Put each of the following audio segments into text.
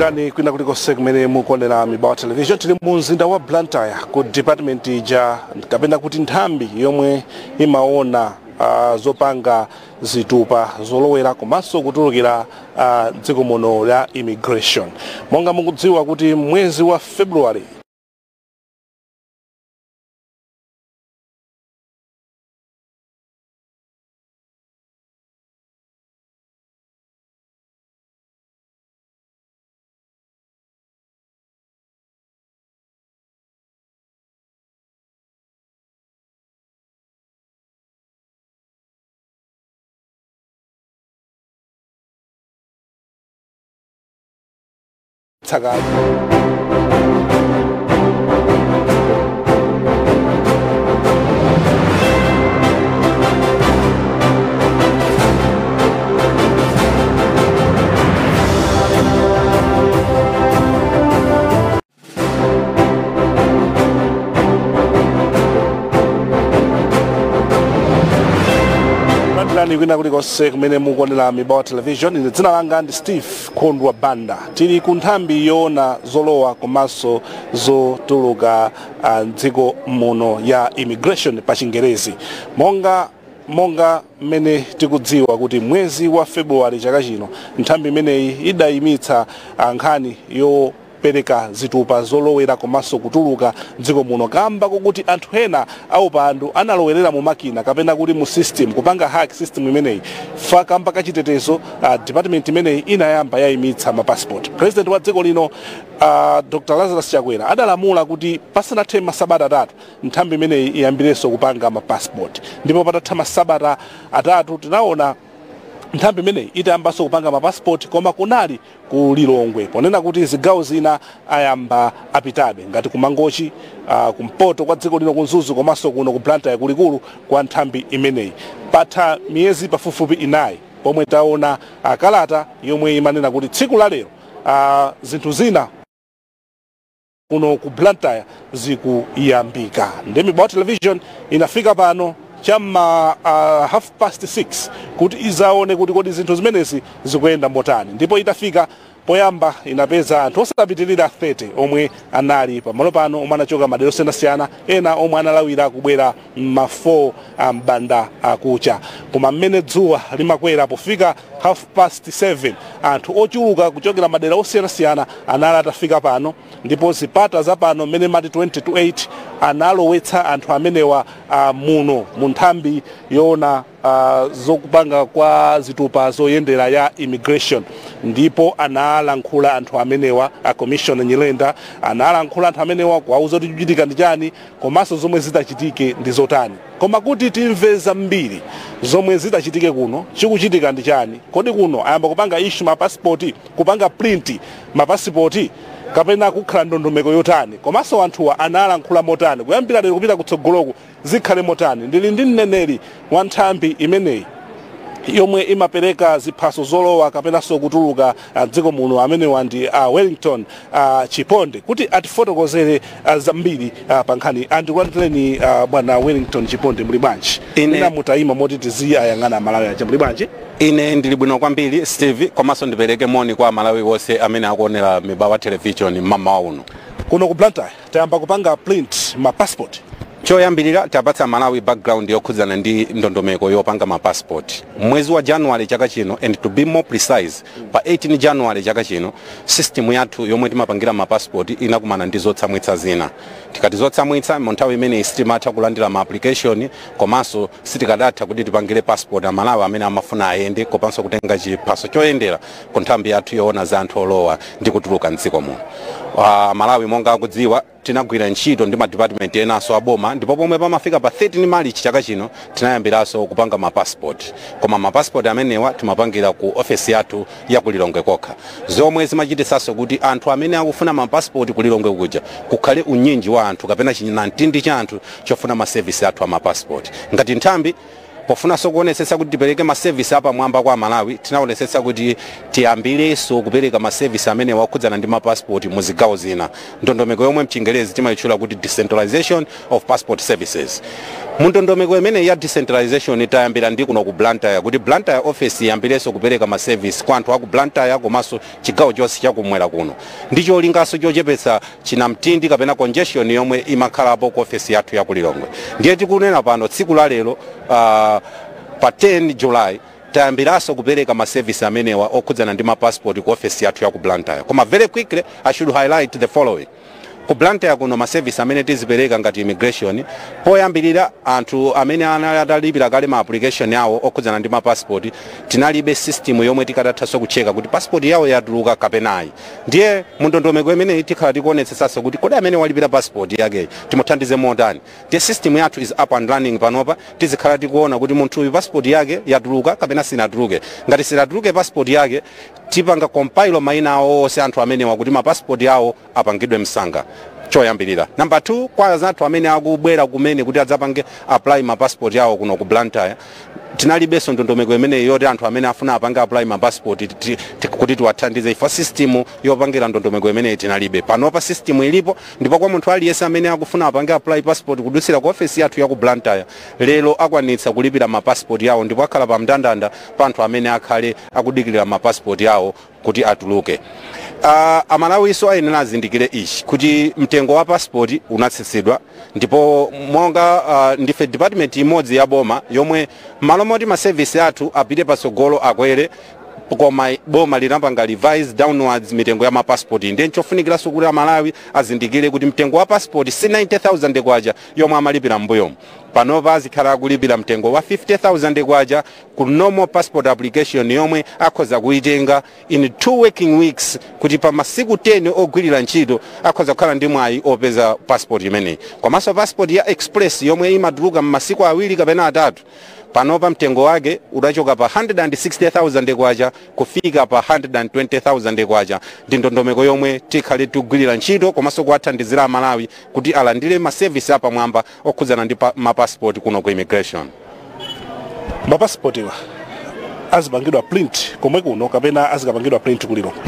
Tikulandirani kwina kulikonse kumene mukuonera Mibawa Television. Tili mu mzinda wa Blantyre ku department ija kapena kuti nthambi yomwe imaona zopanga zitupa zolowera komanso kutulukira dziko muno la immigration. Monga mukudziwa kuti mwezi wa February tsaka kwina kulikonse kumene mukuonera Mibawa Television. Ine dzina langa ndi Steve Khondwa Banda. Tili ku nthambi yoona zolowa komanso zotuluka mdziko muno ya immigration pa Chingerezi. Monga mmene tikudziwa kuti mwezi wa February chaka chino nthambi imeneyi idayimitsa nkhani yo pereka zitupa zolowera komanso kutuluka dziko muno kamba kokuti anthu ena aupandu analowerera mu makina kapena kuti mu system kupanga hack system imeneyi fa kamba kachitetezo. Department imeneyi inayamba yayimitsa ma passport. President wa dziko lino Dr. Lazarus Chakwera adalamula kuti pasanathe masabata atatu nthambi imeneyi iyambirenso kupanga ma passport, ndipo patatha masabata atatu tinaona nthambi imeneyi itayambanso kupanga mapasipoti, koma kunali ku Lilongwe ponena kuti zigawo zina ayamba apitabe ngati kumangochi, kumpoto kwa dziko lino ku Mzuzu komanso kuno ku Blantyre kulikulu kwa nthambi imeneyi. Patha miyezi pafupifupi inayi pomwe taona kalata yomwe imanena kuti tsiku la lero zinthu zina kuno ku Blantyre zikuyambika. Ndi Mibawa Television inafika pano chamma 6:30 kuti izaone kuti kodi zinthu zimenezi zikuyenda motani, ndipo itafika poyamba inapeza anthu osapitirira 30 omwe anali pamalo pano, omwe anachoka madera osiyanasiyana, ena omwe analawira kubwera ma 4 mbanda akucha. Koma mmene dzuwa limakwera pofika 7:30 anthu ochuluka kuchokera madera osiyanasiyana anali atafika pano, ndipo zipata za pano mmene mati 7:40 analowetsa anthu amenewa muno mu nthambi yoona zokupanga kwa zitupa zoyendera ya immigration. Ndipo analankhula anthu amenewa, a Commissioner Nyirenda analankhula anthu amenewa kuwauza kuti chikuchitika ndi chani komanso zomwe zitachitike ndi zotani. Koma kuti timve zambiri zomwe zitachitike kuno, chikuchitika ndi chani, kodi kuno ayamba kupanga issue mapasipoti, kupanga print mapasipoti kapena kukhala ndondomeko yotani, komanso anthuwa analankhula motani kuyambira lero kupita kutsogoloku zikhale motani. Ndili ndi mneneri wa nthambi imeneyi yomwe imapereka ziphaso zolowa kapenanso kutuluka dziko muno, amenewa ndi Wellington Chiponde, kuti atifotokozere zambiri pa nkhani. Andikulandireni bwana Wellington Chiponde, muli bwanji? Ine mutayima moti tiziyang'ana Malawi aja, muli bwanji? Ine ndili bwino kwambiri Steve, komanso ndipereke moni kwa Malawi wonse amene akuonera Mibawa Television mmawa uno. Kuno ku Blantyre tayamba kupanga print ma passport. Choyambirira tapatsa Malawi background yokhudzana ndi ndondomeko yopanga ma passport. Mwezi wa January chaka chino, and to be more precise pa 18 January chaka chino, system yathu yomwe timapangira ma passport inakumana ndi zotsamwitsa zina. Tikati zotsamwitsa, mu nthawi imeneyi sitimatha kulandira ma application komanso sitikadatha kuti tipangire passport Amalawi amene amafuna ayende kopanso kutenga chiphaso choyendera ku nthambi yathu yoona za anthu olowa ndi kutuluka mdziko muno. Malawi monga akudziwa, tinagwira ntchito ndi ma department enanso aboma, ndipo pomwe pamafika pa 13 March chaka chino tinayambiranso kupanga ma passport, koma ma passport amenewa timapangira ku ofesi yathu ya ku Lilongwe kokha, zomwe zimachitisanso kuti anthu amene akufuna ma passport ku Lilongwe kuja kukhale unyinji wa anthu kapena chinamtindi cha anthu chofuna ma service athu a ma passport. Ngati nthambi Pofunanso kuonetsetsa kuti tipereke maservice apamwamba kwa Malawi, tinaonetsetsa kuti tiyambirenso kupereka maservice amene wakhudzana ndi mapassport mu zigawo zina, ndondomeko yomwe mchingerezi timayitchula kuti decentralization of passport services. Mu ndondomeko imene ya decentralization, tayambira ndi kuno ku Blantyre, kuti Blantyre office iyambirenso kupereka maservice kwa anthu aku Blantyre komanso chigawo chonse chakumwera kuno, ndi cholinganso chochepetsa chinamtindi kapena congestion yomwe imakhalapo ku office yathu ya ku Lilongwe. Ndiye tikunena pano, tsiku la lero, pa 10 July, tayambiranso kupereka maservice amenewa okhudzana ndi mapassport ku office yathu ya ku Blantyre. Koma very quickly, I should highlight the following: ku Blantyre kuno, maservice amene tizipereka ngati immigration, poyambirira, anthu amene anali atalipira kale ma application yawo okhudzana ndi mapassport, tinalibe system yomwe tikatathanso kucheka kuti passport yawo yatuluka kapena ayi. Ndiye mundondomeko imeneyi tikhala tikuonetsetsanso kuti kodi amene walipira passport yake timuthandize motani. Ndiye system yathu is up and running panopa. Tizikhala tikuona kuti munthu uyu passport yake yatuluka kapena sinatuluke. Ngati sinatuluke passport yake, tipanga compile mayina awo onse anthu amenewa kuti mapassport yawo apangidwe msanga, choyambirira. Number 2, kwa anthu amene akubwera kumene kuti adzapange apply mapassport yawo kuno ku Blantyre, tinalibenso ndondomeko imeneyi yoti anthu amene afuna apange apply mapassport kuti tiwathandize ifa. System yopangira ndondomeko imeneyi tinalibe. Panopa system ilipo, ndipo kwa munthu aliyense amene akufuna apange apply passport kudutsira ku ofesi yathu ya ku Blantyre lero, akwanitsa kulipira mapassport yawo ndipo akhala pa mndandanda pa anthu amene akhale akudikirira mapassport yawo kuti atuluke. Amalawiso ayenera azindikire ichi, kuti mtengo wa passport unatsitsidwa. Ndipo monga ndife department imodzi ya boma yomwe malo moti maservice athu apite patsogolo, akwere, koma boma linapanga revise downwards mitengo ya mapassport. Ndiye nchofunikiranso kuti Amalawi azindikire kuti mtengo wa passport si 90,000 kwacha yomwe amalipira m'mbuyomu. Panopa azikhala akulipira mtengo wa 50,000 kwacha ku normal passport application, yomwe akhoza kuitenga in 2 working weeks, kuti pa masiku 10 ogwirira ntchito akhoza kukhala ndi mwayi opeza passport imeneyi. Komanso passport ya express yomwe imatuluka m'masiku 2 kapena 3, panopa mtengo wake udachoka pa 160,000 kwacha kufika pa 120,000 kwacha. Ndi ndondomeko yomwe tikhale tikugwirira ntchito komanso kuwathandizira Amalawi kuti alandire maservice apamwamba okhudzana ndi mapassport kuno ku immigration. Mapasipotiwa azipangidwa print komwe kuno kapena azikapangidwa print kulilongwe?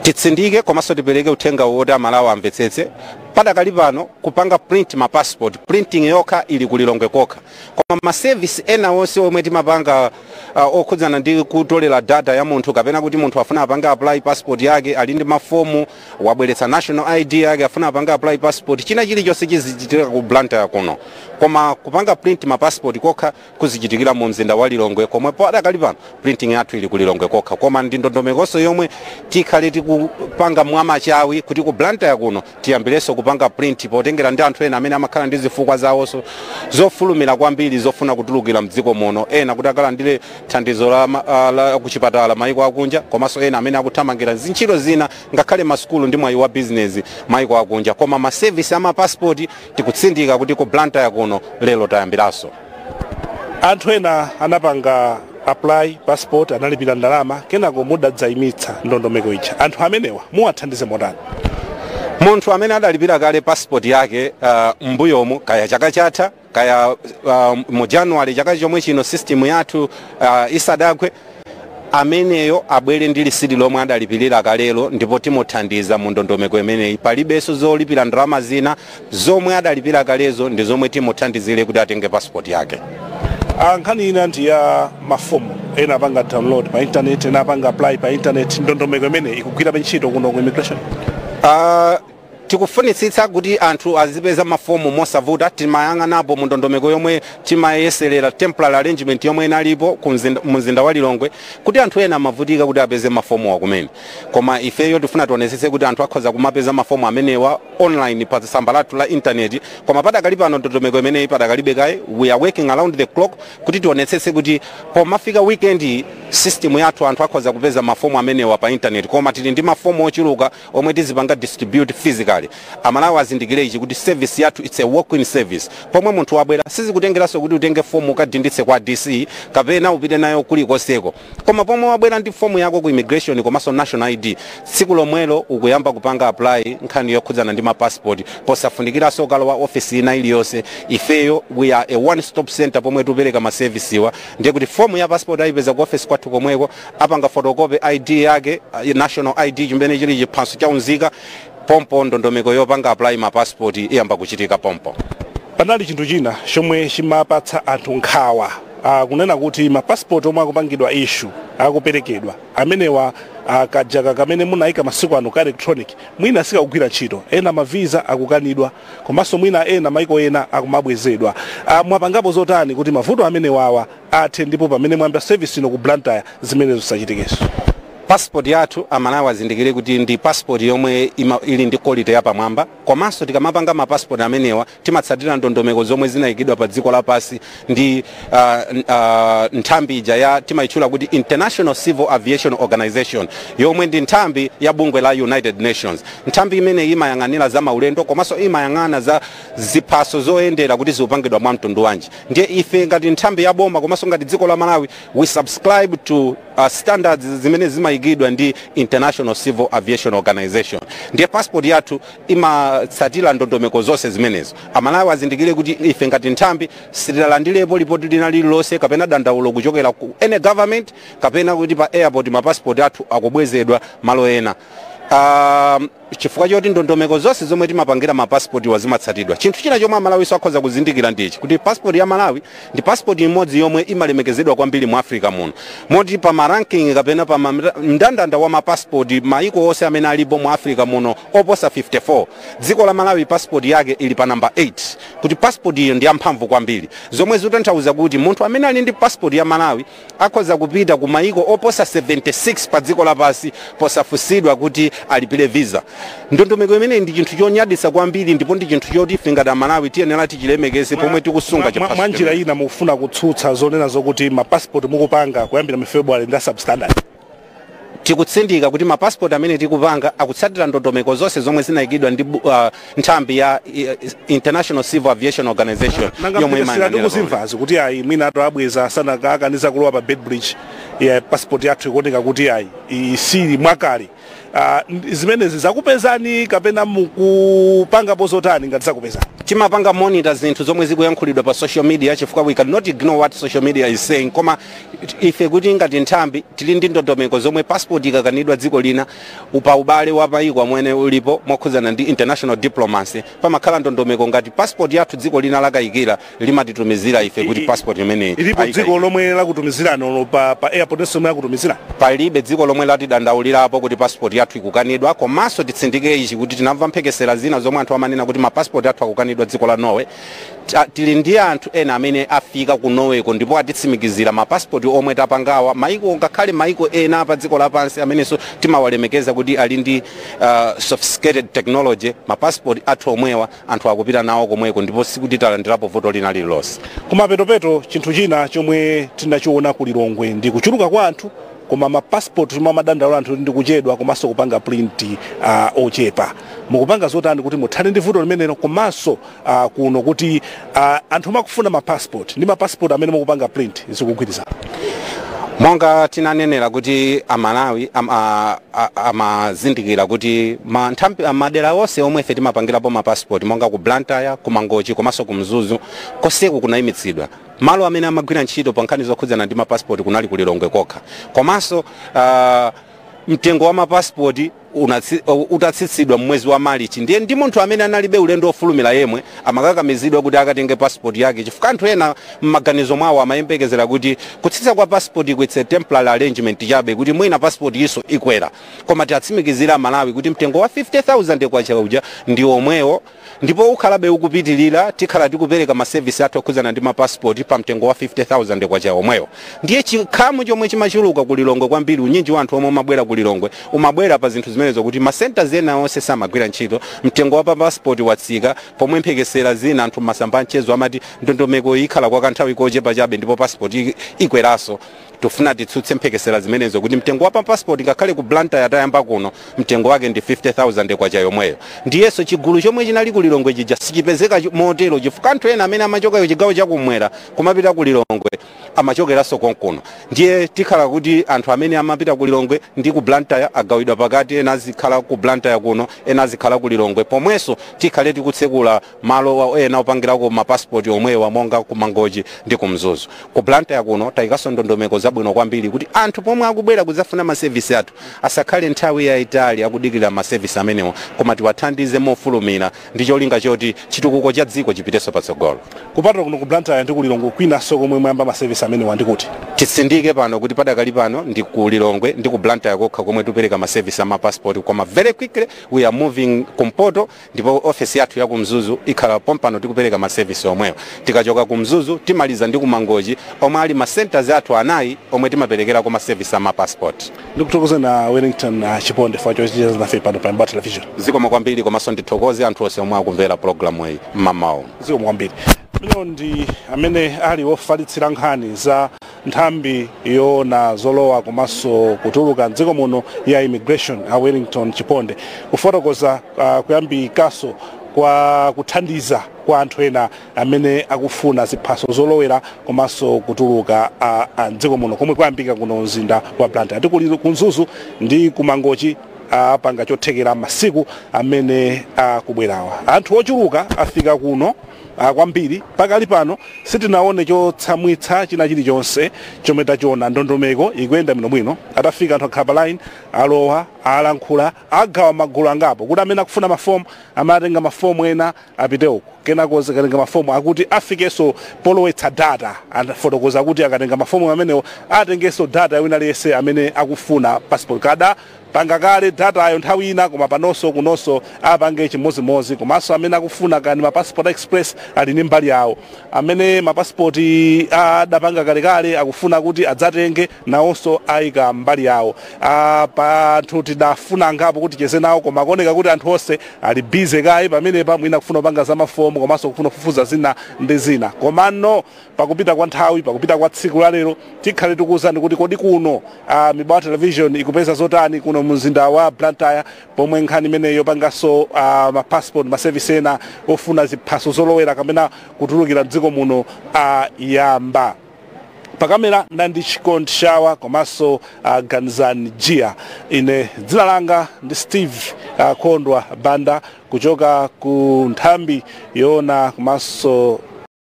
Titsindike komanso tipereke uthenga woti Amalawi amvetsetse. Padakali pano, kupanga print ma passport, printing yokha ili kulilongwe kokha, koma maservice ena onse omwe timapanga okhudzana ndi kutolera data ya munthu, kapena kuti munthu afuna apange apply passport yake, ali ndi mafomu, wabweretsa national ID yake, afuna apange apply passport, china chilichonse chizichitika ku Blantyre kuno. Koma kupanga print ma passport kokha kuzichitikira mu mzinda wa Lilongwe, komwe padakali pano printing yathu ili kulilongwe kokha. Koma ndi ndondomekonso yomwe tikhale tikupanga mwamachawi kuti ku Blantyre kuno tiyambirenso kupanga print, potengera ndi anthu ena amene amakhala ndi zifukwa zawonso zofulumira kwambiri, zofuna kutulukira mdziko muno, ena kuti akalandire thandizo la kuchipatala maiko akunja, komanso ena amene akuthamangira zintchito zina, ngakhale masukulu ndi mwayi wa business maiko akunja. Koma maservice amapassport, tikutsindika kuti ku Blantyre kuno lero tayambiranso. Anthu ena anapanga apply passport, analipira ndalama, kenako mudadzayimitsa ndondomeko ija. Anthu amenewa muwathandize motani? Munthu amene adalipira kale passport yake mbuyomu, kaya chaka chatha, kaya mu January chaka chomwe chino, system yathu isadagwe, ameneyo abwere ndi lisiti lomwe adalipirira kalelo ndipo timuthandiza mu ndondomeko imeneyi. Palibenso zolipira ndalama zina. Zomwe adalipira kalezo ndi zomwe timuthandizire kuti atenge passport yake. Nkhani ina ndi ya mafomu. Ena apanga download pa internet, ena apanga apply pa internet. Ndondomeko imene ikugwirabe ntchito kuno ku immigration? Tikufunitsitsa kuti anthu azipeza mafomu mosavuta. Timayang'anapo mu ndondomeko yomwe timayeserera, temporary arrangement yomwe inalipo ku mzinda wa Lilongwe, kuti anthu ena amavutika kuti apeze mafomu akumene. Koma ifeyo tifuna tionetsetse kuti anthu akhoza kumapeza mafomu amenewa online pa tsamba lathu la intaneti. Koma padakali pano ndondomeko imeneyi padakalibe kaye. We are working around the clock kuti tionetsetse kuti pomafika weekend System yathu, anthu akhoza kupeza mafomu amenewa pa internet, koma tili ndi mafomu ochuluka omwe tizipanga distribute physically. Amalawi azindikire ichi, kuti service yathu, it's a walk-in service. Pomwe munthu wabwera, sizikutengeranso kuti utenge fomu ukadinditse kwa DC kapena upite nayo kulikonseko, koma pomwe wabwera ndi fomu yako ku immigration komanso national ID, tsiku lomwelo ukuyamba kupanga apply nkhani yokhudzana ndi mapassport, posafunikiranso ukalowa office ina iliyonse. Ifeyo we are a one stop center pomwe tikupereka maservice wa. Ndiye kuti fomu ya passport ayipeza ku office kwathu komweko, apanga photocopy ID yake, national ID, chimene chili chiphaso cha unzika pompo. Ndondomeko yopanga apply ma passport iyamba kuchitika pompo. Panali chinthu china chomwe chimapatsa anthu nkhawa, kunena kuti mapasipoti omwe akupangidwa issue, akuperekedwa amenewa, kajaka kamene munayika masiku ano ka electronic mwina sikakugwira ntchito, ena mavisa akukanidwa, komanso mwina ena maiko ena akumabwezedwa. Mwapangapo zotani kuti mavuto amenewawa athe, ndipo pamene mwayamba service ino ku Blantyre zimenezo zisachitikenso? Passport yathu, Amalawi azindikire kuti ndi passport yomwe ili ndi quality yapamwamba. Komanso tikamapanga mapassport amenewa, timatsatira ndondomeko zomwe zinayikidwa pa dziko lapansi ndi nthambi ija ya timayitchula kuti International Civil Aviation Organization, yomwe ndi nthambi ya bungwe la United Nations. Nthambi imene imayang'anira za maulendo komanso imayang'ana za ziphaso zoyendera kuti zikupangidwa mwa mtundu wanji. Ndiye ife ngati nthambi ya boma komanso ngati dziko la Malawi, we subscribe to standards zimene zimayikidwa ndi International Civil Aviation Organization. Ndiye passport yathu imatsatira ndondomeko zonse zimenezo. Amalawi azindikire kuti ife ngati nthambi sitilalandirepo lipoti lina lililonse kapena dandaulo kuchokera ku any government, kapena kuti pa airport mapassport athu akubwezedwa malo ena, chifukwa choti ndondomeko zonse zomwe timapangira mapasipoti wazimatsatidwa. Chinthu china chomwe Amalawi akhoza kuzindikira ndichi, kuti passport ya Malawi ndi passport imodzi yomwe imalemekezedwa kwambiri mu Africa muno, moti pa maranking kapena pa mndandanda wa mapasipoti maiko onse amene alipo mu Africa muno oposa 54, dziko la Malawi passport yake ili pa namba 8, kuti passport iyo ndi yamphamvu kwambiri, zomwe zikutanthauza kuti munthu amene ali ndi passport ya Malawi akhoza kupita ku maiko oposa 76 pa dziko lapansi posafunsidwa kuti alipire visa. Ndondomeko imeneyi ndi chinthu chonyaditsa kwambiri, ndipo ndi chinthu choti ife ngati Amalawi tiyenera tichilemekeze pomwe tikusunga chiphaso Mwa njira chimenechi. ina mukufuna kutsutsa zonena zokuti mapasipoti mukupanga kuyambira mu February ndi a substandard? Tikutsindika kuti mapasipoti amene tikupanga akutsatira ndondomeko zonse zomwe zinayikidwa ndi nthambi ya International Civil Aviation Organization Nanga yomwe mphekesera imayang'anira. tikuzimvazi kuti ayi, mwina ato abweza sanakakaniza kulowa pa Beitbridge ya passport yathu ikuoneka kuti ayi, isili mwakale. Zimenezi zakupezani kapena mukupangapo zotani ngati zakupezani? Timapanga monitor zinthu zomwe zikuyankhulidwa pa social media, chifukwa we cannot ignore what social media is saying. Koma ife kuti ngati nthambi tili ndi ndondomeko zomwe passport ikakanidwa dziko lina, pa ubale wa mayiko amene ulipo mokhudzana ndi international diplomacy, pamakhala ndondomeko. Ngati passport yathu dziko lina lakayikira, limatitumizira ife kuti passport imeneyi Ilipo ayikayikira. dziko lomwe lakutumizirani olo pa airport nso lomwe lakutumizirani? Palibe dziko lomwe latidandaulirapo kuti passport yathu ikukanidwa. Komanso titsindike ichi, kuti tinamva mphekesera zina zomwe anthu amanena kuti mapassport athu akukanidwa dziko la Norway. Tili ndi anthu ena amene afika ku Norwayko ndipo atitsimikizira mapassport omwe tapangawa, maiko, ngakhale maiko ena pa dziko lapansi amenenso timawalemekeza kuti ali ndi sophisticated technology, mapassport athu omwewa anthu akupita nawo komweko, ndipo sikuti talandirapo vuto lina lililonse. Kumapetopeto, chinthu china chomwe tinachiona ku Lilongwe ndi kuchuluka kwa anthu, koma mapassport omwe amadandaula anthu ndi kuchedwa komanso kupanga print ochepa. Mukupanga zotani kuti muthane ndi vuto limenelo, komanso kuno kuti anthu makufuna mapassport ndi mapassport amene mukupanga print zikugwirizana? Monga tinanenera kuti Amalawi amazindikira kuti madera onse omwe ife timapangirapo mapassport, monga ku Blantyre, ku Mangochi komanso ku Mzuzu, konseku kunayimitsidwa. Malo amene amagwira ntchito pa nkhani zokhudzana ndi mapassport kunali ku Lilongwe kokha. Komanso mtengo wa mapasipoti utatsitsidwa mmwezi wa Marichi, ndiye ndi munthu amene analibe ulendo ofulumira yemwe amakakamizidwa kuti akatenge passport yake, chifukwa anthu ena mmaganizo mwawo amayembekezera kuti kutsitsa kwa passport it's a temporary arrangement chabe, kuti mwina passport iso ikwera. Koma tiatsimikizira Malawi kuti mtengo wa 50,000 kwacha uja ndi omwewo, ndipo ukhalabe ukupitilira. Tikhala tikupereka masevisi athu okhudzana ndi mapassport pa mtengo wa 50,000 kwacha omwewo. Ndiye chikhamu chomwe chimachuluka ku Lilongwe kwambiri, unyinji wa anthu omwe umabwera ku Lilongwe umabwera pa zinthu zimenezo, kuti masenta ena onse samagwira ntchito, mtengo wa passport watsika, pomwe mphekesera zina anthu masamba mchezo amati ndondomeko ikhala kwa kanthawi kochepa chabe ndipo passport ikweranso. Tifuna titsutse mphekesera zimenezo kuti mtengo wa pa passport, ngakhale ku Blantyre tayamba kuno, mtengo wake ndi 50,000 kwacha yomweyo. Ndiyenso chigulu chomwe chinali ku Lilongwe chija sichipezeka motero, chifukwa anthu ena amene amachokayo chigawo chakumwera kumapita ku Lilongwe amachokeranso konkuno. Ndiye tikhala kuti anthu amene amapita ku Lilongwe ndi ku Blantyre agawidwa pakati, ena azikhala ku Blantyre kuno, ena azikhala ku Lilongwe. Pomwenso tikhale tikutsekula malo ena opangirako mapasipoti omwewa, monga ku Mangochi ndi ku Mzuzu. Ku Blantyre kuno tayikanso ndondomeko zabwino kwambiri kuti anthu pomwe akubwera kudzafuna masevisi athu asakhale nthawi yayitali akudikirira masevisi amenewo, koma tiwathandize mofulumira ndi cholinga choti chitukuko cha dziko chipitenso patsogolo. Kupatula kuno ku Blantyre ndi ku Lilongwe, kwinanso komwe mwayamba masevisi amenewa ndi kuti? Titsindike pano kuti padakali pano ndi ku Lilongwe ndi ku Blantyre kokha komwe tipereka masevisi ama passport, koma very quickly we are moving kumpoto, ndipo ofesi yathu ya kumzuzu ikhala pompano tikupereka masevisi omwewo. Tikachoka kumzuzu timaliza ndi kumangochi, omwe ali ma centers athu anayi omwe timaperekerako masevisi ama passport. Ndikuthokoze na Wellington Chiponde for chocheza nafe pano pa Mibawa Television. Zikomo kwambiri, komanso ndithokoze anthu onse omwe akumvera programu iyi mmamawu. Zikomo kwambiri. Amenewo ndi amene ali wofalitsira nkhani za nthambi yoona zolowa komanso kutuluka mdziko muno ya Immigration, a Wellington Chiponde, kufotokoza kuyambikaso kwa kuthandiza kwa anthu ena amene akufuna ziphaso zolowera komanso kutuluka mdziko muno, komwe kuyambika kuno mzinda wa Blantyre. Ati kumzuzu ndi kumangochi apanga chothekera masiku amene akubwerawa. Anthu ochuluka afika kuno kwambiri. Pakali pano sitinaone chotsamwitsa china chilichonse chomwe tachiona. Ndondomeko ikuyenda bwinobwino. Atafika anthu, akhala pa line, alowa, alankhula, agawa magulu angapo kuti amene akufuna mafomu amatenga mafomu, ena apite uku, kenako zikatenga mafomu akuti afikenso polowetsa data. Anafotokoza kuti akatenga mafomu amenewo atengenso data wina aliyense amene akufuna passport. Kada panga kale datayo nthawi ina, koma panonso kunonso apange chimozimozi. Komanso amene akufuna kani mapassport express ali ndi mbali yawo, amene mapasipoti adapanga kalekale akufuna kuti adzatenge nawonso ayika mbali yawo. Pa anthu tidafuna angapo kuti cheze nawo, koma kuoneka kuti anthu onse ali busy kayi pamenepa, mwina kufuna kupanga za mafomu komanso kufuna kufufuza zina ndi zina. Komano pakupita kwa nthawi, pakupita kwa tsiku la lero, tikhale tikuwuzani kuti kodi kuno Mibawa Television ikupeza zotani kuno mzinda wa Blantyre, pomwe nkhani imeneyo yopanganso mapassport, maservice ena ofuna ziphaso zolowera kapena kutulukira mdziko muno ayamba. Pakamera nandi Chikondi Shawa komanso Ganzani Jia. Ine dzina langa ndi Steve Kondwa Banda, kuchoka ku nthambi yoona komanso